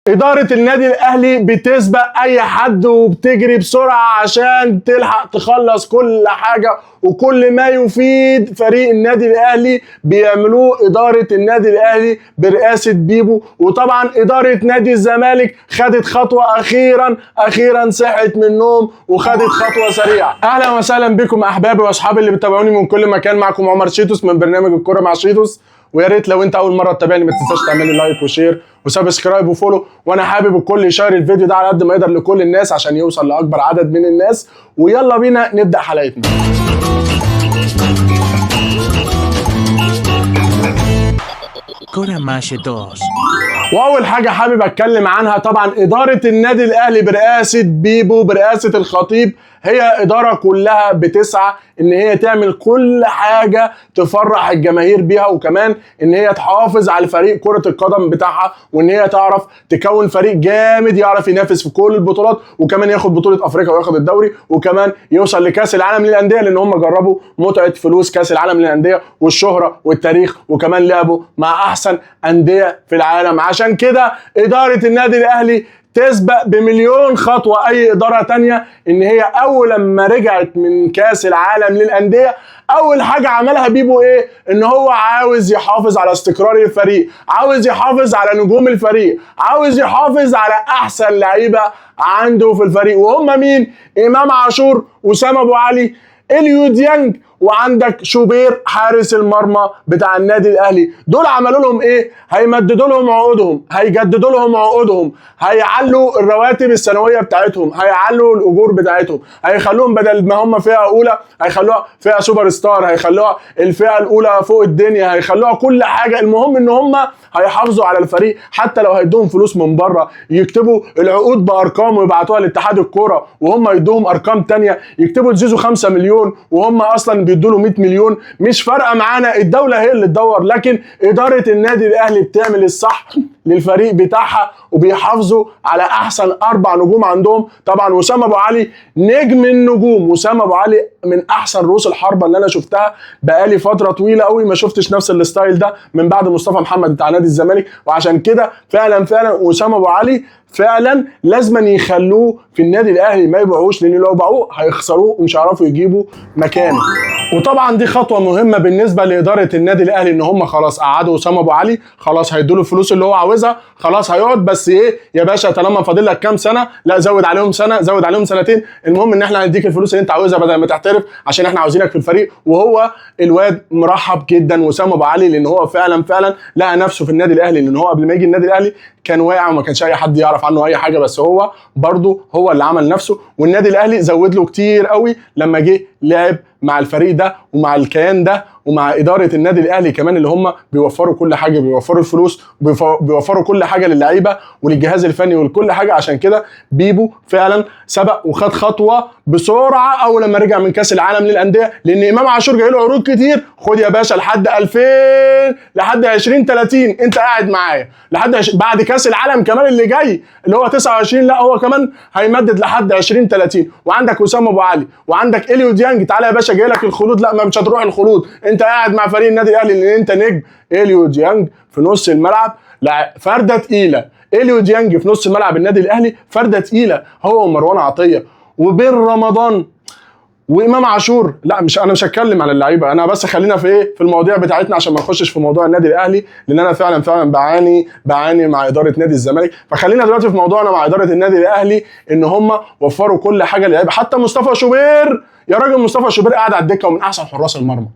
إدارة النادي الأهلي بتسبق أي حد وبتجري بسرعة عشان تلحق تخلص كل حاجة، وكل ما يفيد فريق النادي الأهلي بيعملوه إدارة النادي الأهلي برئاسة بيبو. وطبعا إدارة نادي الزمالك خدت خطوة أخيرا صحت من النوم وخدت خطوة سريعة. أهلا وسهلا بكم أحبابي وأصحابي اللي بتابعوني من كل مكان، معكم عمر شيتوس من برنامج الكرة مع شيتوس. ويا ريت لو انت اول مرة تتابعني ما تنساش تعمل لي like و share و subscribe و follow، وانا حابب الكل يشير الفيديو ده على قد ما يقدر لكل الناس عشان يوصل لاكبر عدد من الناس. ويلا بينا نبدا حلقتنا. كرة مع شيتوس. واول حاجة حابب اتكلم عنها طبعا ادارة النادي الاهلي برئاسة بيبو برئاسة الخطيب، هي ادارة كلها بتسعى ان هي تعمل كل حاجة تفرح الجماهير بيها، وكمان ان هي تحافظ على فريق كره القدم بتاعها، وان هي تعرف تكون فريق جامد يعرف ينافس في كل البطولات، وكمان ياخد بطوله افريقيا وياخد الدوري، وكمان يوصل لكاس العالم للاندية، لان هم جربوا متعه فلوس كاس العالم للاندية والشهرة والتاريخ، وكمان لعبوا مع احسن اندية في العالم. عشان كده ادارة النادي الاهلي تسبق بمليون خطوة اي ادارة تانية، ان هي اول لما رجعت من كاس العالم للاندية اول حاجة عملها بيبو ايه؟ ان هو عاوز يحافظ على استقرار الفريق، عاوز يحافظ على نجوم الفريق، عاوز يحافظ على احسن لعيبة عنده في الفريق، وهم مين؟ امام عاشور، وسام ابو علي، اليو ديانج، وعندك شوبير حارس المرمى بتاع النادي الاهلي. دول عملوا لهم ايه؟ هيمددوا لهم عقودهم، هيجددوا لهم عقودهم، هيعلوا الرواتب السنوية بتاعتهم، هيعلوا الاجور بتاعتهم، هيخلوهم بدل ما هم فئة اولى هيخلوها فئة سوبر ستار، هيخلوها الفئة الاولى فوق الدنيا، هيخلوها كل حاجة. المهم ان هم هيحافظوا على الفريق، حتى لو هيدوهم فلوس من بره، يكتبوا العقود بارقام ويبعتوها لاتحاد الكورة وهم يدوهم ارقام تانية، يكتبوا لزيزو 5 مليون وهم اصلا بيدوا له 100 مليون، مش فارقه معانا، الدولة هي اللي تدور. لكن ادارة النادي الاهلي بتعمل الصح للفريق بتاعها وبيحافظوا على احسن 4 نجوم عندهم. طبعا وسام ابو علي نجم النجوم، وسام ابو علي من احسن رؤوس الحربة اللي انا شفتها بقالي فترة طويلة قوي، ما شفتش نفس ال style ده من بعد مصطفى محمد بتاع نادي الزمالك. وعشان كده فعلا وسام ابو علي فعلا لازما يخلوه في النادي الاهلي، ما يبيعوش، لان لو باعوه هيخسروه ومش هيعرفوا يجيبوا مكانه. وطبعا دي خطوة مهمة بالنسبة لادارة النادي الاهلي، ان هم خلاص قعدوا وسام ابو علي، خلاص هيدوا له الفلوس اللي هو عاوزها، خلاص هيقعد. بس ايه يا باشا، طالما فاضل لك كام سنة، لا زود عليهم سنة، زود عليهم سنتين، المهم ان احنا هنديك الفلوس اللي انت عاوزها بدل ما تحترف، عشان احنا عاوزينك في الفريق. وهو الواد مرحب جدا وسام ابو علي، لان هو فعلا لقى نفسه في النادي الاهلي، لان هو قبل ما يجي النادي الاهلي كان واقع وما كانش اي حد يعرف عنه اي حاجة، بس هو برضه هو اللي عمل نفسه. والنادي الاهلي زود له كتير قوي لما جه لعب مع الفريق ده ومع الكيان ده ومع ادارة النادي الاهلي كمان، اللي هم بيوفروا كل حاجة، بيوفروا الفلوس، بيوفروا كل حاجة للعيبة وللجهاز الفني ولكل حاجة. عشان كده بيبو فعلا سبق وخد خطوة بسرعة اول لما رجع من كاس العالم للاندية، لان امام عاشور جاي له عروض كتير، خد يا باشا لحد 2000 لحد 2030 انت قاعد معايا لحد بعد كاس العالم كمان اللي جاي اللي هو 29، لا هو كمان هيمدد لحد 2030. وعندك وسام ابو علي وعندك اليو ديانج، تعالى يا باشا جاي لك الخلود، لا ما مش هتروح الخلود، انت قاعد مع فريق النادي الاهلي لان انت نجم. اليو ديانج في نص الملعب لا فرده تقيلة، اليو ديانج في نص ملعب النادي الاهلي فرده تقيلة، هو ومروان عطية وبين رمضان وامام عاشور. لا مش انا مش هتكلم على اللعيبة، انا بس خلينا في ايه، في المواضيع بتاعتنا عشان ما نخشش في موضوع النادي الاهلي، لان انا فعلا بعاني مع ادارة نادي الزمالك. فخلينا دلوقتي في موضوعنا مع ادارة النادي الاهلي، ان هم وفروا كل حاجة للعيبة. حتى مصطفى شوبير يا راجل، مصطفى شوبير قاعد على الدكة ومن احسن حراس المرمى.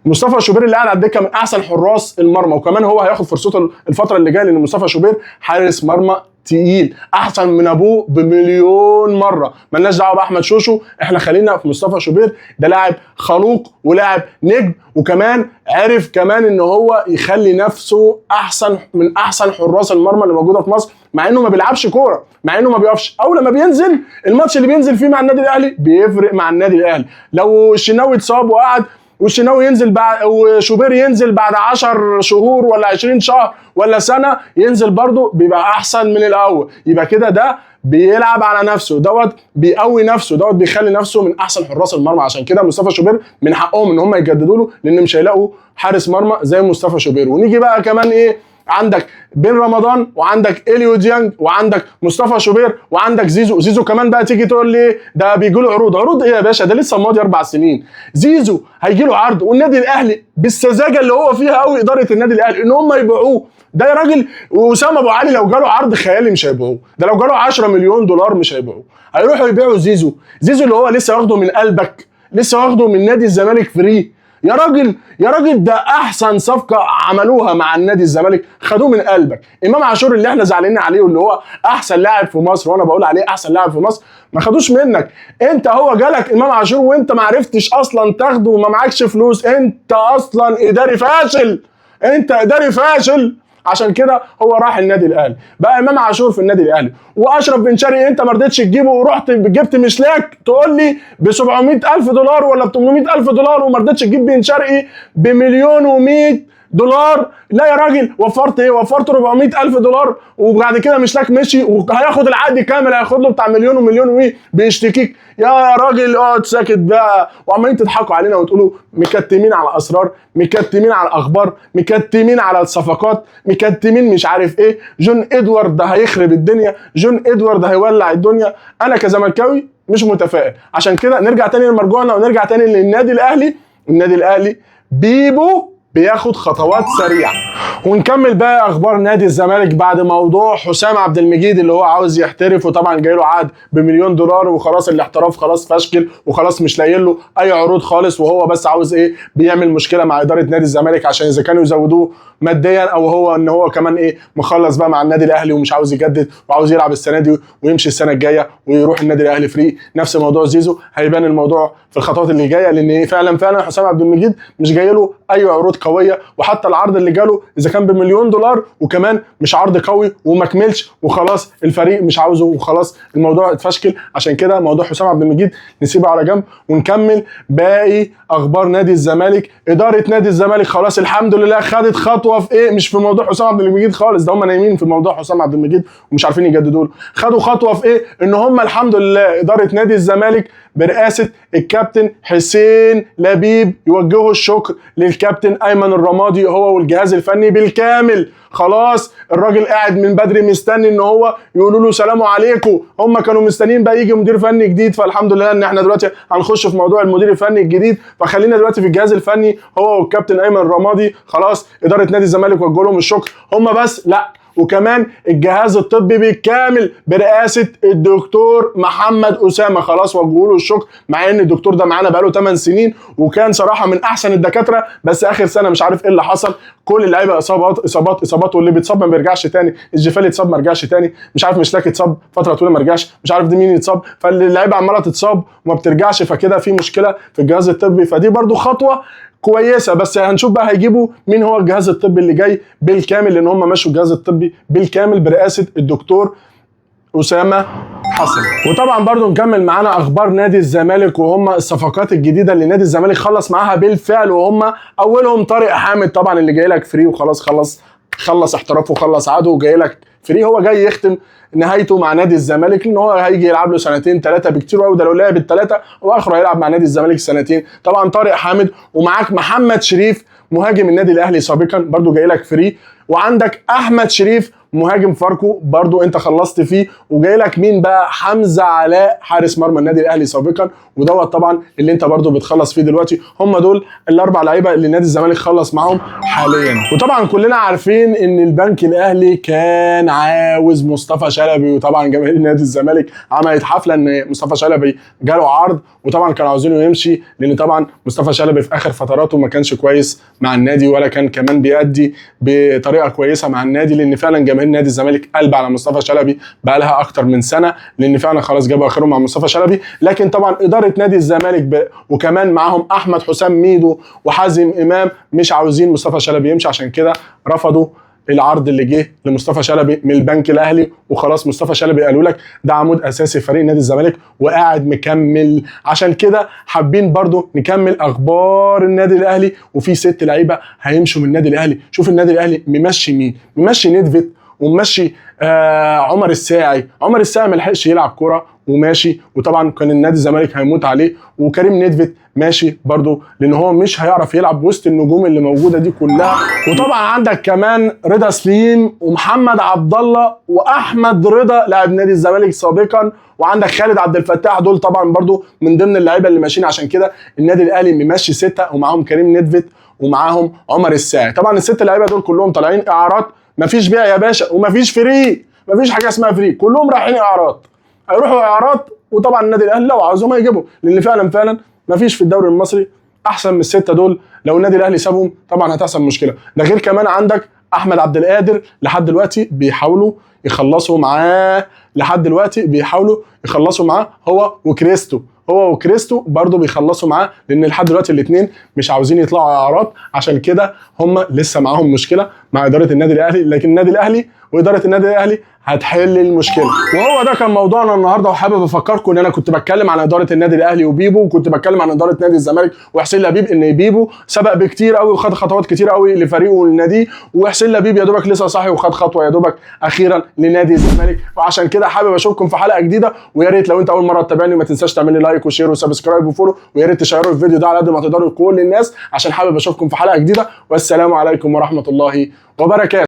مصطفى شوبير اللي قاعد على الدكة من احسن حراس المرمى، وكمان هو هياخد فرصته الفترة اللي جاية، لان مصطفى شوبير حارس مرمى تقيل احسن من ابوه بمليون مرة. مالناش دعوه باحمد شوشو، احنا خلينا في مصطفى شوبير، ده لاعب خلوق ولاعب نجم، وكمان عرف كمان ان هو يخلي نفسه احسن من احسن حراس المرمى اللي موجودة في مصر، مع انه ما بيلعبش كورة، مع انه ما بيقفش، او لما بينزل الماتش اللي بينزل فيه مع النادي الاهلي بيفرق مع النادي الاهلي. لو الشناوي اتصاب وقعد، والشناوي ينزل بعد، وشوبير ينزل بعد 10 شهور ولا 20 شهر ولا سنة، ينزل برضه بيبقى احسن من الاول. يبقى كده ده بيلعب على نفسه، دوت بيقوي نفسه، دوت بيخلي نفسه من احسن حراس المرمى. عشان كده مصطفى شوبير من حقهم ان هم يجددوا له، لان مش هيلاقوا حارس مرمى زي مصطفى شوبير. ونيجي بقى كمان ايه، عندك بن رمضان، وعندك اليو ديانج، وعندك مصطفى شوبير، وعندك زيزو. زيزو كمان بقى تيجي تقول لي ده بيجي له عروض. عروض ايه يا باشا؟ ده لسه ماضي 4 سنين. زيزو هيجي له عرض، والنادي الاهلي بالسذاجه اللي هو فيها قوي ادارة النادي الاهلي ان هم يبيعوه. ده يا راجل واسامة ابو علي لو جاله عرض خيالي مش هيبيعوه، ده لو جاله 10 مليون دولار مش هيبيعوه. هيروحوا يبيعوا زيزو. زيزو اللي هو لسه واخده من قلبك، لسه واخده من نادي الزمالك free. يا راجل يا راجل، ده احسن صفقة عملوها مع النادي الزمالك، خدوه من قلبك. امام عاشور اللي احنا زعلانين عليه واللي هو احسن لاعب في مصر، وانا بقول عليه احسن لاعب في مصر، ما خدوش منك انت. هو جالك امام عاشور وانت ما عرفتش اصلا تاخده وما معكش فلوس. انت اصلا اداري فاشل، انت اداري فاشل، عشان كده هو راح النادي الاهلي. بقى امام عاشور في النادي الاهلي، واشرف بن شرقي انت ما رضيتش تجيبه، ورحت جبت مشلاك تقول لي ب 700 الف دولار ولا ب 800 الف دولار، وما رضيتش تجيب بن شرقي ب1,100,000 دولار. لا يا راجل، وفرت ايه؟ وفرت 400 الف دولار، وبعد كده مشلاك مشي وهياخد العقد كامل، هياخد له بتاع مليون ومليون وي بيشتكيك. يا راجل اقعد ساكت بقى، وعمالين تضحكوا علينا وتقولوا مكتمين على الاسرار، مكتمين على الاخبار، مكتمين على الصفقات، مكتمين مش عارف ايه. جون ادوارد هيخرب الدنيا، جون ادوارد هيولع الدنيا. انا كزملكاوي مش متفائل. عشان كده نرجع تاني لمرجوعنا ونرجع تاني للنادي الاهلي. النادي الاهلي بيبو بياخد خطوات سريعة. ونكمل بقى اخبار نادي الزمالك بعد موضوع حسام عبد المجيد اللي هو عاوز يحترف، وطبعا جاي له عقد ب1,000,000 دولار، وخلاص الاحتراف خلاص فشكل، وخلاص مش لاقيين له اي عروض خالص، وهو بس عاوز ايه؟ بيعمل مشكلة مع ادارة نادي الزمالك عشان اذا كانوا يزودوه ماديا، او هو ان هو كمان ايه مخلص بقى مع النادي الاهلي ومش عاوز يجدد وعاوز يلعب السنة دي ويمشي السنة الجاية ويروح النادي الاهلي free. نفس موضوع زيزو، هيبان الموضوع في الخطوات اللي جاية، لان فعلا فعلا حسام عبد المجيد مش جاي له اي عروض قوية، وحتى العرض اللي جاله اذا كان ب1,000,000 دولار وكمان مش عرض قوي وما كملش، وخلاص الفريق مش عاوزه وخلاص الموضوع اتفشكل. عشان كده موضوع حسام عبد المجيد نسيبه على جنب ونكمل باقي اخبار نادي الزمالك. ادارة نادي الزمالك خلاص الحمد لله خدت خطوة في ايه؟ مش في موضوع حسام عبد المجيد خالص، ده هم نايمين في موضوع حسام عبد المجيد ومش عارفين يجددوا له. خدوا خطوة في ايه؟ ان هم الحمد لله ادارة نادي الزمالك برئاسة الكابتن حسين لبيب يوجهوا الشكر للكابتن ايمن الرمادي هو والجهاز الفني بالكامل. خلاص الراجل قاعد من بدري مستني ان هو يقولوا له سلام عليكم، هم كانوا مستنيين بقى يجي مدير فني جديد، فالحمد لله ان احنا دلوقتي هنخش في موضوع المدير الفني الجديد. فخلينا دلوقتي في الجهاز الفني هو والكابتن ايمن الرمادي. خلاص ادارة نادي الزمالك وجهوا لهم الشكر هم بس، لا وكمان الجهاز الطبي بالكامل برئاسة الدكتور محمد اسامة، خلاص وجهوا له الشكر، مع ان الدكتور ده معانا بقاله 8 سنين وكان صراحة من احسن الدكاترة، بس اخر سنة مش عارف ايه اللي حصل، كل اللعيبة اصابات اصابات اصابات، واللي بيتصاب ما بيرجعش تاني. الجفالي اتصاب ما رجعش تاني، مش عارف مشلاك اتصاب فترة طويلة ما رجعش، مش عارف دي مين اتصاب، فاللعيبه عماله تتصاب وما بترجعش، فكده في مشكلة في الجهاز الطبي. فدي برضو خطوة كويسة، بس هنشوف بقى هيجيبوا مين هو الجهاز الطبي اللي جاي بالكامل، لان هم مشوا الجهاز الطبي بالكامل برئاسة الدكتور اسامة حسن. وطبعا برضو نكمل معانا اخبار نادي الزمالك وهم الصفقات الجديدة اللي نادي الزمالك خلص معاها بالفعل، وهم اولهم طارق حامد طبعا اللي جاي لك free وخلاص خلص احترافه وخلص عقده وجاي لك free، هو جاي يختم نهايته مع نادي الزمالك، لان هو هيجي يلعب له سنتين 3 بكتير قوي، ده لو لعب ال3 واخره هيلعب مع نادي الزمالك سنتين. طبعا طارق حامد، ومعاك محمد شريف مهاجم النادي الاهلي سابقا برضو جاي لك free، وعندك احمد شريف مهاجم فاركو برضو انت خلصت فيه، وجاي لك مين بقى؟ حمزة علاء حارس مرمى النادي الاهلي سابقا، ودوت طبعا اللي انت برضو بتخلص فيه دلوقتي. هم دول الاربع لعيبة اللي نادي الزمالك خلص معاهم حاليا. وطبعا كلنا عارفين ان البنك الاهلي كان عاوز مصطفى شلبي، وطبعا جماهير نادي الزمالك عملت حفلة ان مصطفى شلبي جاله عرض، وطبعا كانوا عاوزينه يمشي، لان طبعا مصطفى شلبي في اخر فتراته ما كانش كويس مع النادي، ولا كان كمان بيأدي بطريقة كويسة مع النادي، لان فعلا جماهير نادي الزمالك قلب على مصطفى شلبي بقى لها اكتر من سنة، لان فعلا خلاص جابوا اخرهم مع مصطفى شلبي. لكن طبعا ادارة نادي الزمالك وكمان معاهم احمد حسام ميدو وحازم امام مش عاوزين مصطفى شلبي يمشي، عشان كده رفضوا العرض اللي جه لمصطفى شلبي من البنك الاهلي. وخلاص مصطفى شلبي قالوا لك ده عمود اساسي فريق نادي الزمالك وقاعد مكمل، عشان كده حابين برضو نكمل اخبار النادي الاهلي. وفي 6 لعيبة هيمشوا من النادي الاهلي. شوف النادي الاهلي ممشي مين؟ ممشي نيدفيد وممشي عمر الساعي. عمر الساعي ما لحقش يلعب كورة وماشي، وطبعا كان النادي الزمالك هيموت عليه. وكريم نيدفيد ماشي برضو لان هو مش هيعرف يلعب وسط النجوم اللي موجودة دي كلها. وطبعا عندك كمان رضا سليم ومحمد عبد الله واحمد رضا لاعب نادي الزمالك سابقا، وعندك خالد عبد الفتاح، دول طبعا برضو من ضمن اللعيبة اللي ماشيين. عشان كده النادي الاهلي ممشي 6 ومعاهم كريم نيدفيد ومعاهم عمر الساعي. طبعا الست لعيبة دول كلهم طالعين اعارات، مفيش بيع يا باشا ومفيش free، مفيش حاجة اسمها free، كلهم رايحين اعارات، هيروحوا اعارات. وطبعا النادي الاهلي لو عاوزهم هيجيبوا، لان فعلا فعلا مفيش في الدوري المصري احسن من الستة دول. لو النادي الاهلي سابهم طبعا هتحصل مشكلة. ده غير كمان عندك احمد عبد القادر لحد دلوقتي بيحاولوا يخلصوا معاه، لحد دلوقتي بيحاولوا يخلصوا معاه هو وكريستو، هو وكريستو برضو بيخلصوا معاه، لان لحد دلوقتي الاثنين مش عاوزين يطلعوا اعارات، عشان كده هم لسه معاهم مشكلة مع ادارة النادي الاهلي. لكن النادي الاهلي واداره النادي الاهلي هتحل المشكلة. وهو ده كان موضوعنا النهارده. وحابب افكركم ان انا كنت بتكلم عن ادارة النادي الاهلي وبيبو، وكنت بتكلم عن ادارة نادي الزمالك وحسين لبيب، ان بيبو سبق بكتير قوي وخد خطوات كتير قوي لفريقه ولناديه، وحسين لبيب يا دوبك لسه صاحي وخد خطوة يا دوبك اخيرا لنادي الزمالك. وعشان كده حابب اشوفكم في حلقة جديدة، ويا ريت لو انت اول مرة تتابعني ما تنساش تعمل لي like و share و subscribe و follow، ويا ريت تشيروا الفيديو ده على قد ما تقدروا لكل الناس، عشان حابب اشوفكم في حلقة جديدة. والسلام عليكم ورحمة الله وبركاته.